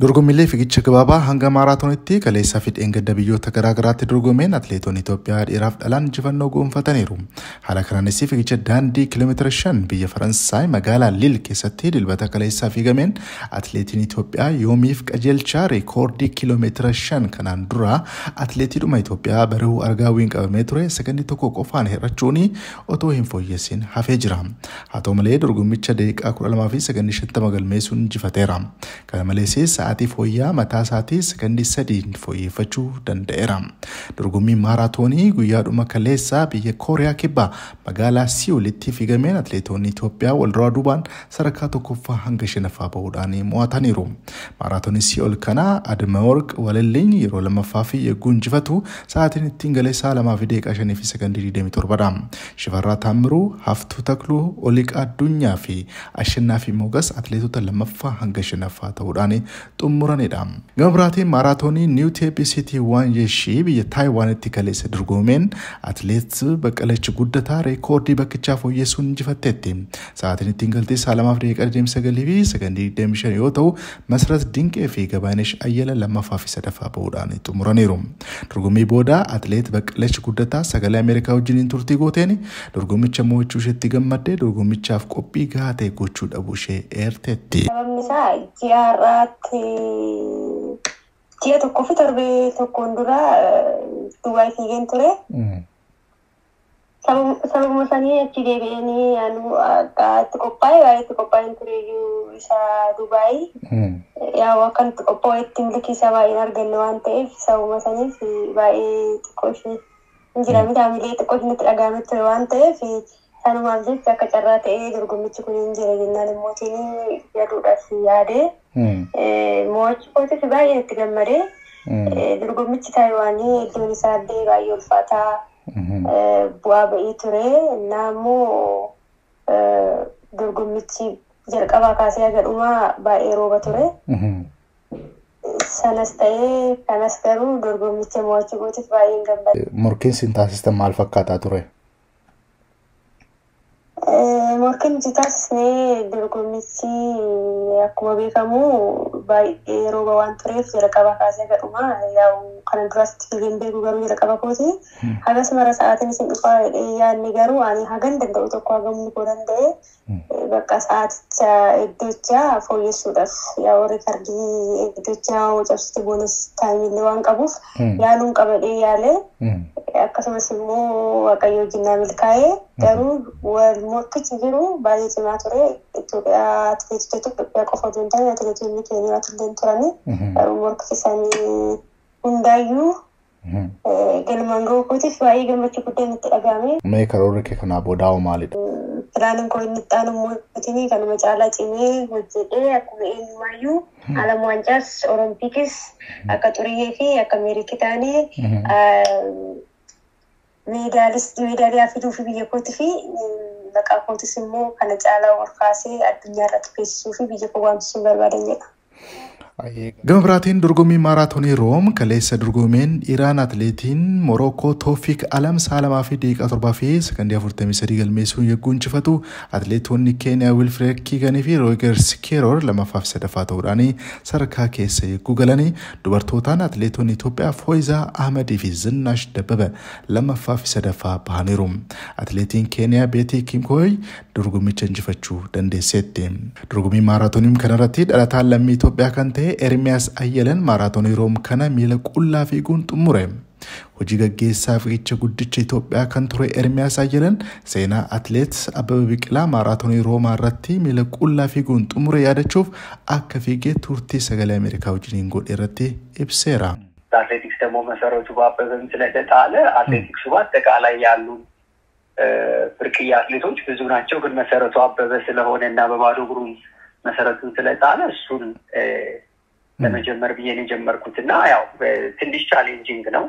Dorgommiilee fiigicha gabaabaa hanga maaraatoonitti kaleessaa fi dheengadda biyyoota garaa garaatti dorgomeen atileetonni Itoophiyaa dhiiraaf dhalaan injifannoo gonfataniiru. Haala kanaanis fiigicha daandii kiiloomeetira 5 biyya Faransaay magaalaa Liil keessatti Dilbata kaleessaa fiigameen atileetiin Itoophiyaa Yoomiif Qajeelchaa reekoordii kiiloomeetira 5 kanaan dura atileetiidhuma Itoophiyaa Barihuu Argaawwiin qabamee ture sekondii 1 qofaan hir'achuun otoo hin fooyyessin hafee jira. Haa ta'u malee, dorgommicha daqiiqaa 12 fi sekondii 50 galmeessuun injifateera. Kana malees, sa'aatii fooyya'aa mataa isaatii sekondii 3 fooyyeffachuu danda'eera. Dorgommii maaraatoonii guyyaadhuma kaleessaa biyya Kooriyaa Kibbaa magaalaa Si'uulitti fiigameen atileetonni Itoophiyaa wal duraa duubaan sadarkaa tokkoffaa hanga shanaffaa bahuudhaan mo'ataniiru. Maaraatoonii Si'uul kana Admaworq Walelliin yeroo lammaffaa fi eeguu injifatu, sa'aatiin ittiin galee sa'a 2 fi daqiiqaa 5 fi sekondii 27dha. Shifarraa Taammiruu, Haftuu Takluu, Oliiqaa Addunyaa fi Ashannaa fi Mogas atileetota lammaffaa hanga shanaffaa ta'uudhaan xumuranidha. Gama biraatiin, maaraatoonii Niw Teepii Sitii waan Yeeshii biyya Taayiwaanitti kaleessa dorgomeen atileet Baqqalach Guddataa reekoordii bakkichaa fooyyessuun injifatteetti. Sa'aatiin ittiin galtee sa'a 2 fi daqiiqaa 29 fi sekondii 25 yoo ta'u, Masrat Dinqee fi Gabaanesh Ayyala lammaffaa fi sadaffaa bahuudhaan xumuraniiru. Dorgommii booda atileet Baqqalach Guddataa Sagalee Ameerikaa wajjiniin turtii gooteen dorgommicha mo'achuu isheetti gammaddee, dorgommichaaf qophii gahaa ta'e gochuu dhabuu ishee eerteetti. Sababni isaa, ji'a har'aatti ji'a tokkoo fi torbee tokkoon dura Dubaay fiigeen ture. Sababuma sanii achi deebi'anii anuu akka itti qophaa'e baay'ee itti qophaa'een ture iyyuu isa Dubaay. Yaa, akka itti qophaa'etti milkii isaa baay'een arganne waan ta'eef, sababuma saniif baay'ee xiqqoo ishee hin jira miti, hamilee xiqqoo ishee itti dhaga'amee ture waan ta'eef, sanumaaf jecha akka carraa ta'ee dorgommichi kun hin jira jennaan immootiin galuudhaaf yaade, mo'achuu kootiif baay'ee itti gammadee. Dorgommichi Taayiwaanii iddoon isaa illee baay'ee ulfaataa, bu'aa ba'ii ture. Innaa immoo dorgommichi jalqabaa kaasee haga dhumaa baay'ee rooba ture. Sanas ta'ee kanas garuu dorgommicha mo'achuu kootiif baay'een gammade. Morkiin isin taasistan maal fakkaataa ture? Morkiin nuti taasisnee, dorgommichi akkuma beekamu baay'ee rooba waan tureef, jalqabaa kaasee haga dhumaa, yaa'u kana duras fiigeen beeku, garuu jalqaba kooti. Hagas mara sa'aatiin isin dhufaa jedhee yaadni, garuu ani hagan danda'u tokko, hagamni koo danda'e, bakka sa'aaticha iddoocha fooyyessuudhaaf, yaa'u riikardii iddoocha cabsite bonus timeillee waan qabuuf yaaluun qabadhee yaale. Akkasumas immoo Waaqayyo wajjin naa milkaa'ee, garuu wal morkichi jiru baay'ee cimaa ture. Itoophiyaa, atileetota Itoophiyaa qofa otoo hin taane atileetonni Keeniyaati illee turani. Garuu morkichi isaanii hundaayyuu galmaan ga'uu kootiif baay'ee gammachuu guddaan itti dhaga'ame. Mee karoorri kee kanaa boodaa hoo maalidha? Planiin koo inni itti aanu immoo kanuma caalaa cimee hojjedhee, akkuma eenyumaayyuu alam waancaas Olompikis akka Xuriyyee fi akka Meeriitti taanee meedaaliyaa fiduu fi biyya kootii fi maqaa kootis immoo kana caalaa ol kaasee addunyaa irratti beeksisuu fi biyya koo waamsisuu barbaadan jedha. Gama biraatiin, dorgommii maaraatoonii Room kaleessa dorgomeen dhiiraan atileetiin Morookoo Toofiik Alam sa'a 2 fi daqiiqaa 7 fi sekondii 43 galmeessuun yeroo injifatu, atileetonni Keeniyaa Wilfred Kiiganii fi Roogers Keeroor lammaffaa fi sadaffaa ta'uudhaan sadarkaa keessa yeroo galanii, dubartootaan atileetonni Itoophiyaa Fooyizaa Ahmadii fi Zinnaash Dabbaba lammaffaa fi sadaffaa bahaniiru. Atileetiin Keeniyaa Beetii Kimkooy dorgommicha injifachuu dandeesseetti. Dorgommii maaraatoonii kanarratti dhalataan lammii Itoophiyaa kan ta'e Ermiyaas Ayyalan maaraatoonii Room kana miila qullaa fiiguun xumure. Hojii gaggeessaa fiigicha guddicha Itoophiyaa kan ture Ermiyaas Ayyalan seenaa atileet Abbabaa Biqilaa maaraatoonii Roomaa irratti miila qullaa fiiguun xumure yaadachuuf akka fiigee turtii Sagalee Ameerikaa wajjiniin godhe irratti ibseera. አትሌቲክስ ደግሞ መሰረቱ በአበበም ስለተጣለ አትሌቲክሱ በአጠቃላይ ያሉ ብርቅዬ አትሌቶች ብዙ ናቸው። ግን መሰረቱ አበበ ስለሆነ እና በባዶ እግሩም መሰረቱን ስለጣለ እሱን ለመጀመር ብዬ ነው የጀመርኩት እና ያው ትንሽ challenging ነው።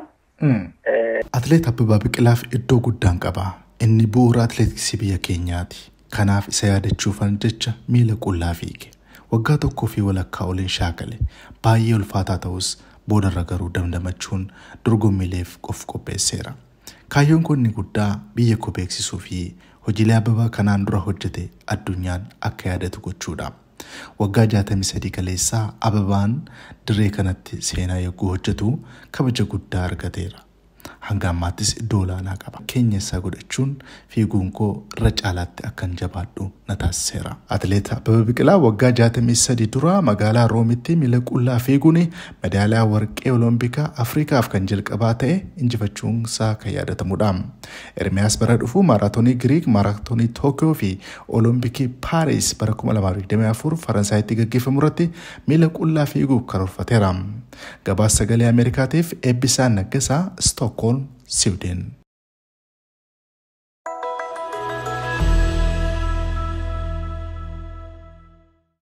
Atileet Abbabaa Biqilaaf iddoo guddaan qaba. Inni bu'uura atileetiksii biyya keenyaati. Kanaaf isa yaadachuufan jecha miila qullaa fiige. Waggaa tokkoo fi walakkaa oliin shaakale. Baay'ee ulfaataa ta'us, boodarra garuu damdamachuun dorgommiileef of qopheesseera. Kaayyoon koo inni guddaa biyya koo beeksisuu fi hojiilee Abbabaa kanaan dura hojjete addunyaan akka yaadatu gochuudha. Waggaa 63 kaleessaa Ababaan dirree kanatti seenaa yogguu hojjetu kabaja guddaa argateera. Hanga ammaattis iddoo olaanaa qaba. Keenya isaa godhachuun fiiguun koo irra caalaatti akkan jabaadhu na taasiseera. Atileet Abbabaa Biqilaa waggaa 63 dura magaalaa Roomitti miila qullaa fiiguun medaaliyaa warqee Oloompikaa Afrikaaf kan jalqabaa ta'e injifachuun isaa kan yaadatamudha. Ermiyaas bara dhufu maaraatoonii Giriik, maaraatoonii Tookiyoo fi Oloompikii Paaris bara 2024 Faransaayitti gaggeeffamu irratti miila qullaa fiiguuf karoorfateera. Gabaasa Sagalee Ameerikaatiif Eebbisaa Naggasaa, Stookholm, Siwiidin.